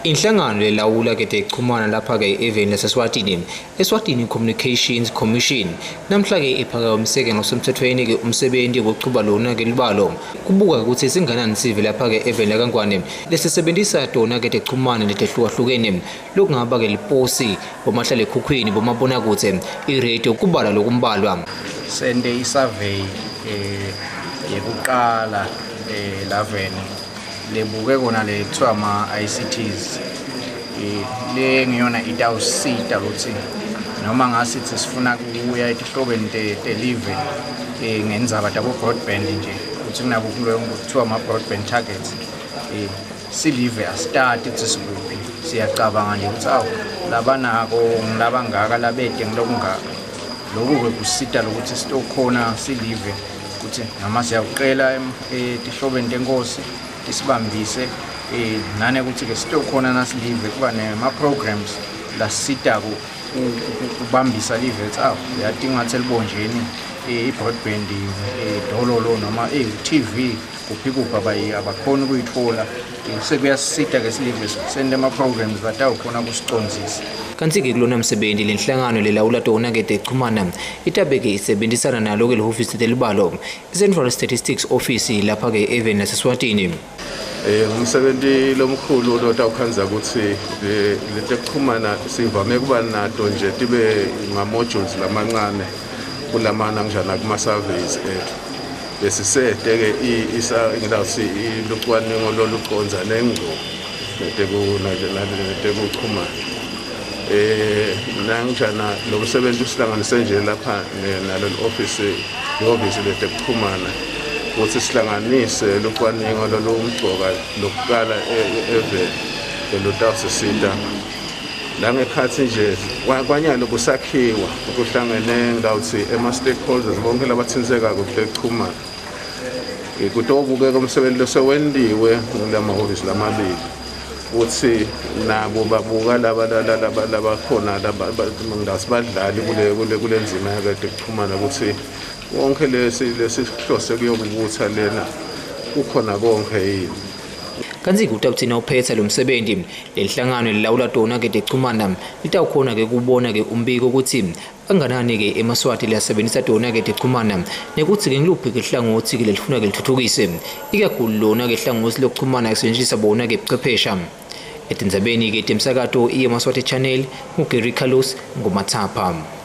Inhlangano lelawula ke tekuchumana lapha-ke eveni laseSwatini, Eswatini Communications Commission, namhla-ke iphakamiseke ngokusemthethweni-ke umsebenti wokuchuba lona-ke lubalo kubuka ukuthi singanani sive lapha-ke eveni lakaNgwane lesisebentisa tona-ke tekuchumana letehlukahlukene lokungaba-ke liposi, bomahlalekhukhwini, bomabonakudze, iradio, kubala lokumbalwa. Sente isurvey yekuqala laveni lebuke kona le kuthiwa ama-ICTs, le ngiyona itawusita ukuthi noma ngasithi sifuna kuya etihlobeni telive ngendzaba tabo broadband nje, ukuthi kunabo kuthiwa ama-broadband targets, silive asitati ukuthi sikuphi. Siyacabanga nje ukuthi awu, labanako ngilabangaka, labete ngilokungaka. Lokhu-ke kusita lokuthi sitokhona silive ukuthi noma siyakuqela etihlobeni tenkosi tisibambise, nane ukuthi-ke sitokhona nasilive kuba nema-programs lasisitako kubambisa live ukuthi awu, uyati ngathi elibonjeni i-broadband dololo noma i-TV kuphi kuphi abakhoni ukuyitfola. Sekuyasisita-ke silive sente ama-programs latawukhona kusicondzisa. Kanti-ke kulona msebenzi lenhlangano lelawula tona-ke tekuchumana itabe-ke isebenzisana nalo-ke lihhovisi telibalo, i-Central Statistics Office lapha-ke eveni laseSwatini. Ngumsebenti lomkhulu lotawukhandza ukuthi letekuchumana sivame kuba nato nje tibe ma-modules lamancane kulamana njana kuma-surveys ethu. Besisete-ke ngitawutsi lucwaningo lolucondzane nengco netekuchumana. Nangjana lo msebenzi usihlanganise nje lapha nalo office, ihhovisi letekuchumana, ukuthi sihlanganise lucwaningo lolumcoka lokuqala eveni lolutawusisita langekhatsi nje kwanyalo kusakhiwa kuhlangene ngitawutsi ema-stakeholders bonke labatsintsekako kutekuchumana, kutobukeka umsebenzi losewentiwe ngulamahhovisi lamabili, kutsi nabo babuka laba labakhona ngasibadlali kule ndzima yaketekuchumana, ukuthi konke lesi lesihlose kuyokubutha lena kukhona konke yini. Kanti kutawuthi nawuphetha lo msebenzi, lenhlangano lelawula tona-ke tekuchumana litawukhona-ke kubona-ke umbiko ukuthi kanganani-ke emaSwati lasebenzisa tona-ke tekuchumana, nekutsi-ke ngiluphi-ke hlangothi-ke lelifuna-ke lithuthukise, ikakhulu lona-ke hlangothi lokuchumana kusetshenziswa bona-ke buchwephesha. Etindzabeni-ke temsakato iyemaswati Channel, nguGary Carlos ngoMathapha.